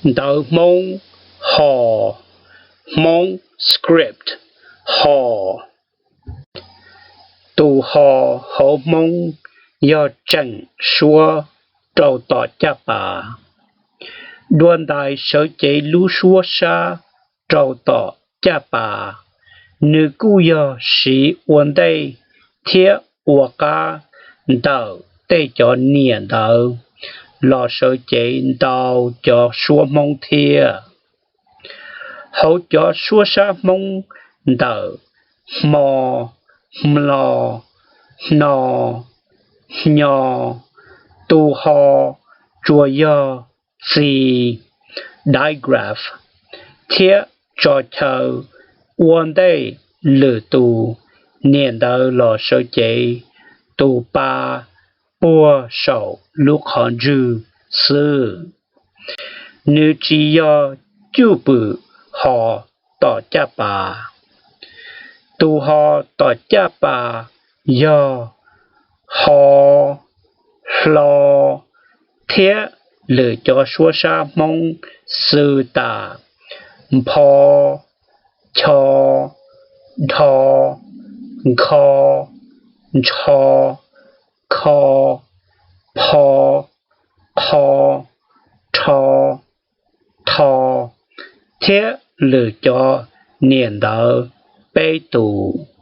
Ntawv Hmoob: Ho. Hmoob script: Ho. Tus ho hauv Hmoob yog tseem suab rau tom caj pas. Dua ntais sawv cev lub suab sab rau tom caj pas, nws kuj yog siv ua ntej thiab ua qab ntawm tej cov niam ntawv los sawv cev ntau cov suab Hmoob thiab. Hauv cov suab sab Hmoob ntawm hmo, hmlo, hno, hnyo, tus ho tsuas yog txi, digraph, thiab tso chaw ua ntej lwm tus niam ntawv los sawv cev tus pa puag saum lub qhov ntswg xwb. Nws tsis yog cwj pwm ho tom caj pas. Tus ho tom caj pas yog ho, hlo, thiab lwm cov suab sab Hmoob xws tas npho, cho, dho, nkho, ntsho, kho, pho, qho, rho, tho, thiab lwm cov niam ntawv peb tus.